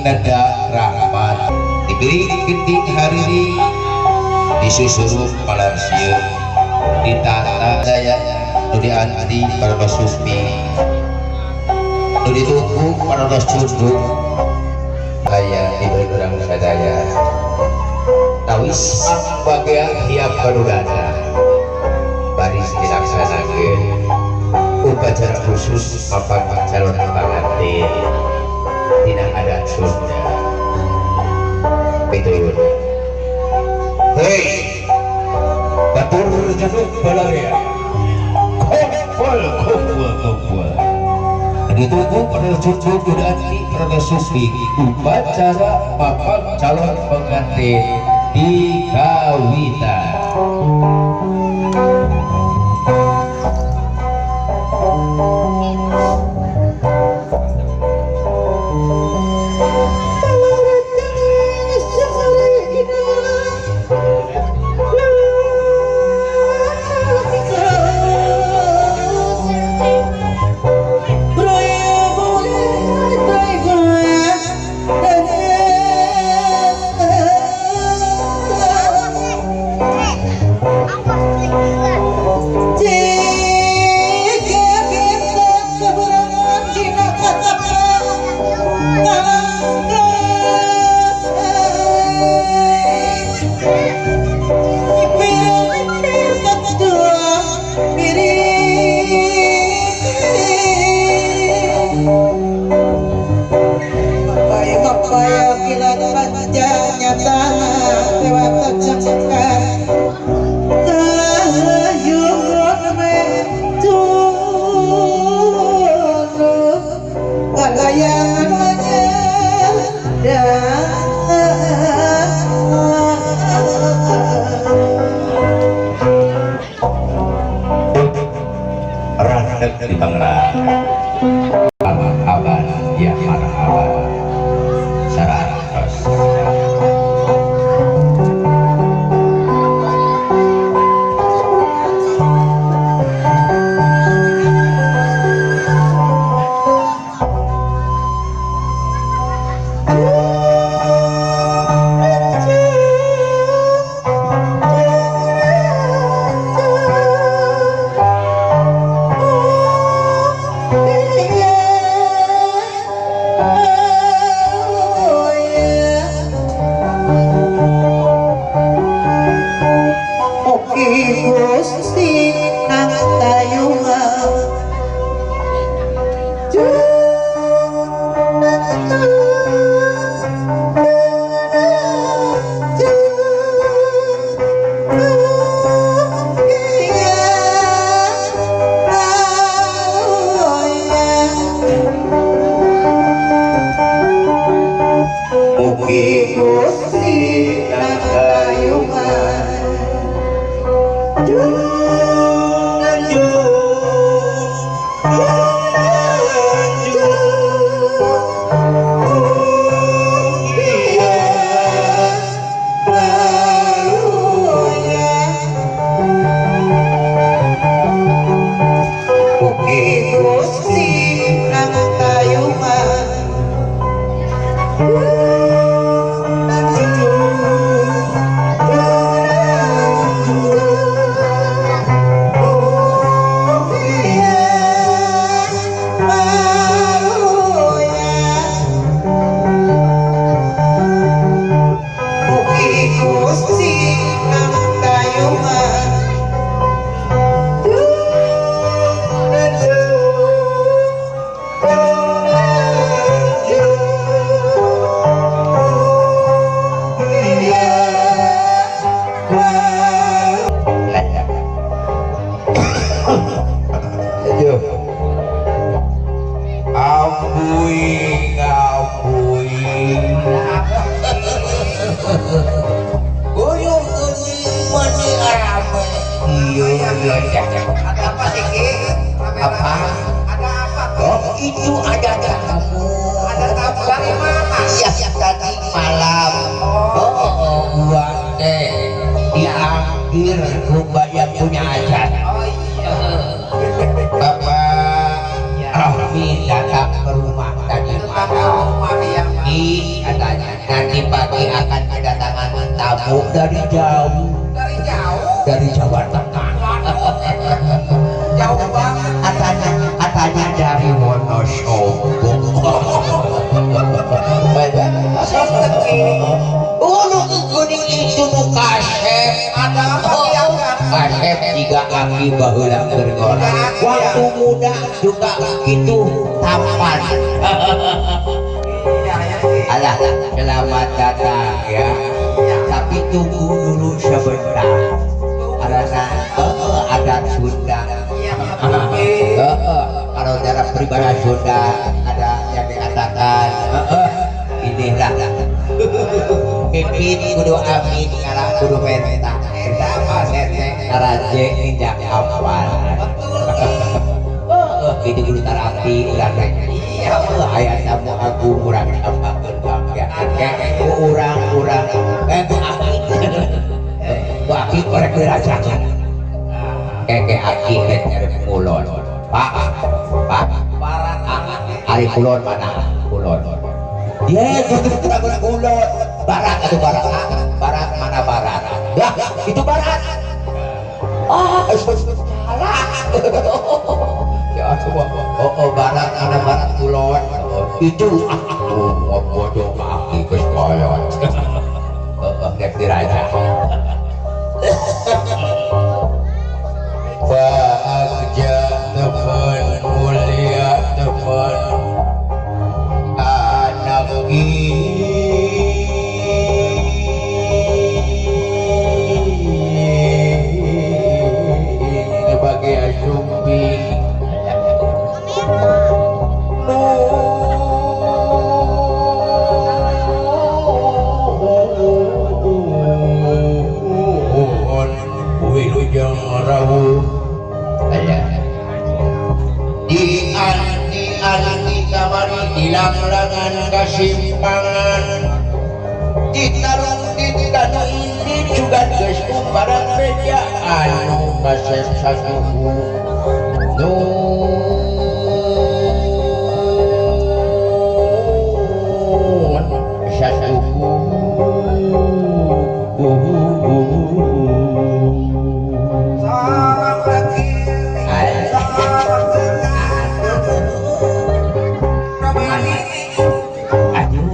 neda rahmat diberi genting hari disusurup malarsia ditata daya nu dianti parados susmi nu dituku parados cunduk aya di urang sadaya tawis bagian hiap barudana baris dilaksanakeun upacara khusus papan calon pangantin dina adat Sunda. Pituyun. Hei, batur jenuk balarea. Kumpul kumpul kumpul. Ditunggu pada cucu kudanti pada sufi upacara papan calon pengantin di kawitan. Di Tangerang marhaban ya marhaban saratos. Ada apa sih Ki? Apa? Ada apa? Oh, itu ada tamu. Ada tamu dari mana? Iya, tadi malam. Oh, gua teh diambil rumah yang punya acara. Oh iya. Bapak Rahmi datang ke rumah tadi malam. Di tamu dari jauh. Dari jauh? Dari Jawa Tengah. Jauh banget. Atanya dari Wonosobo. Ulu kuning itu nu kasep. Ada apa ya kan? Kasep jika kaki baheula keur ngora. Waktu muda juga gitu tampan. Alah, selamat datang ya. Tapi tunggu dulu sebentar. Karena adat Sunda. Kalau dalam pribadi Sunda ada yang dikatakan inilah pipit kudu amin ngalah kudu menta eta karaje injak awal. Itu kudu terapi ulah teh. Aya tamu agung urang sampakeun bangga. Urang-urang ku aki. Ku aki korek dirajakan. Keke aki rek kulon. Pak, Pak, Barat. Ari kulon mana? Kulon. Dia kurang kulon. Barat atau barat? Barat mana barat? Lah, itu barat. Ah, salah. Ya oh, barat mana barat kulon. Itu oh, bodoh aki geus kolot. Heeh, rek diraja. Bagja teman mulia teman anak ini bagai sumbing nuhun wilujeng rawuh. Di anti kamari dilanglangan kasimpangan ditarung di tanu ini juga geus barang beja anu kasep sasuhu nun sasuhu. Sorok ke kiri, sorok ke kanan. Doma ini,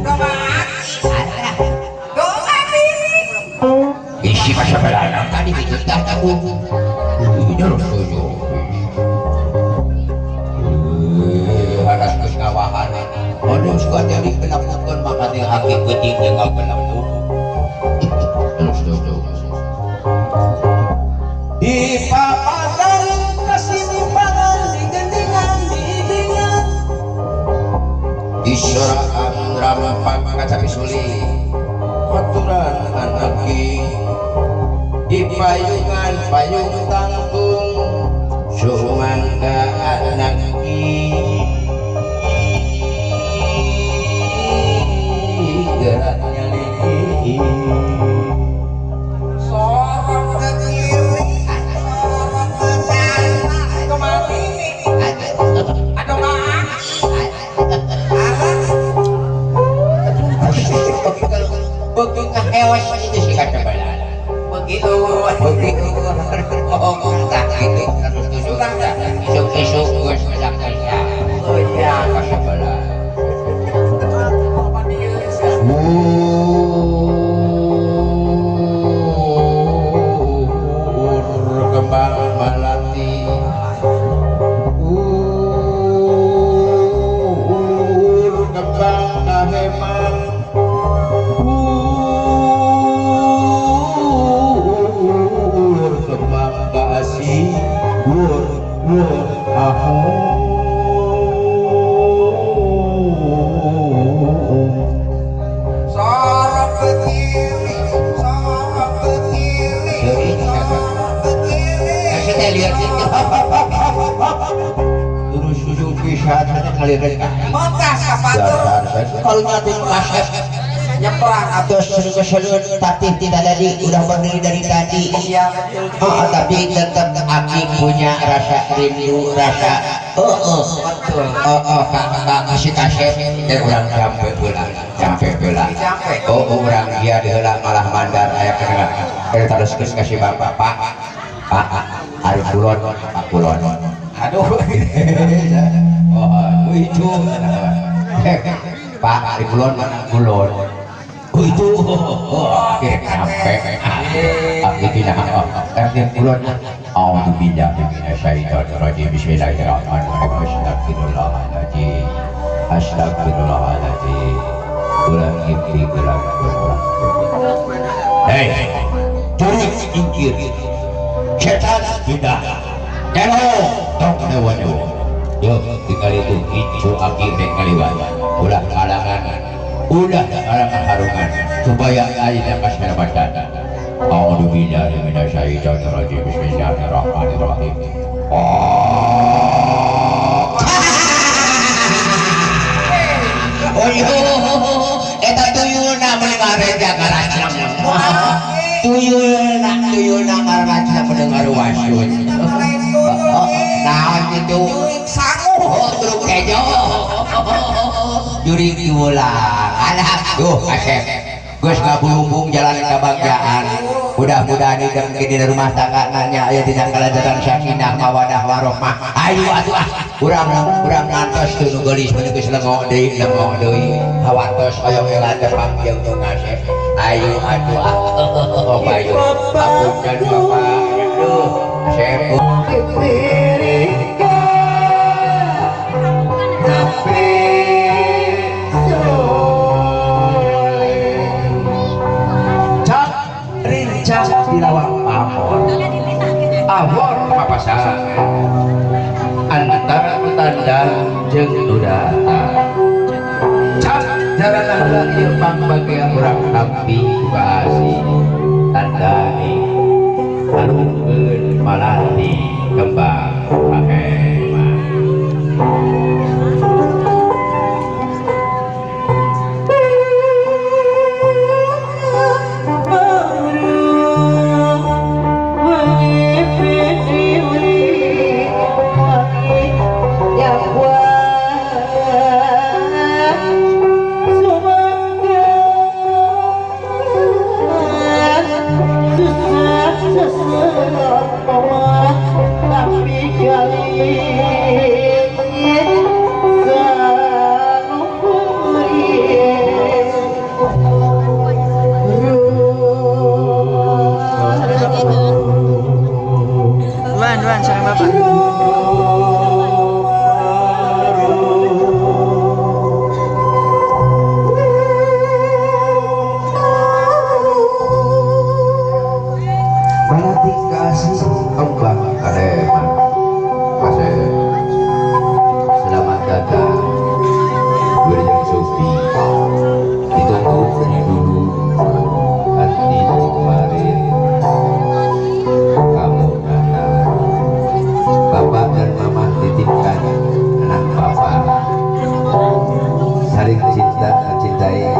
doma aki, doma ini. Isi masa belanang tadi itu tak tahu. Ini harus setuju. Harus kesawahan. Aduh, suka jadi kelakuan makan yang haki penting yang kau kelakuan. Terus setuju. Di paparan kesimpangan di gendingan di bingan di soraan rampak kacapi suli aturan anaki di payungan payung tanggung sumangga anaki geraknya lili. Sorok ke kiri, sorok ke kanan. Doma ini, doma aki. Begitu hewas itu sih kata balala. Begitu. Begitu. Oh, tak gitu. Terus tujuh. Isuk-isuk geus kerja. Oh iya. Kata balala. Ur kembang melati ur kembang kahemang ur kembang kaasi ur ur ahong. Sorok ke kiri, sorok ke kiri, sorok ke kiri. Maksudnya lihat itu. Terus susu bisa kali mereka. Montas kapatur. Kalau nyatin kasep Nyebrang atau keselun tatih tidak tadi udah berdiri dari tadi. Iya betul. Oh, tapi tetap aki punya rasa rindu, rasa betul. Oh, kak kasih kasep dan orang sampai bulan, sampai bulan. Yo urang dia diheula malah mandar aya kana terus ka si bapak Pak Pak ari kulon Pak kulon aduh oh itu Pak ari kulon kulon itu akhirnya sampai akhirnya kulon a'udzu billahi minasyaitonir rajim bismillahirrahmanirrahim astagfirullahaladzim astagfirullahaladzim ulang ibli ulang ulang hei jurik ingkir setan pindah telo tong dewa dewa yo tinggal itu incu aki rek kaliwat ulah kalangan ulah kalangan harungan supaya ayeuna kasalamatan. A'udzu billahi minasyaitonir rajim bismillahirrahmanirrahim. Oh yo eta tuyulna meuni ngareja karacang tuyulna tuyulna karacang mendengar wasun naon kitu sangu oh truk kejo jurig diulang alah duh asep geus ngabulumbung jalan kabagjaan mudah-mudahan idem kini rumah tangga nanya aya dina kalajatan sakinah mawadah warohmah ayo atuh ah urang urang ngantos teu nu geulis mun geus lengok deui hawatos hoyong elat tepang jeung nu ngasep ayo atuh ah oh bayu apunten bapak aduh asep di lawang pamor awor papasangan antara tanda jeung nu datang cak jalan heula ieu pangbagia urang tampi baasi tandani alungkeun malati kembang kahema. Saling cinta mencintai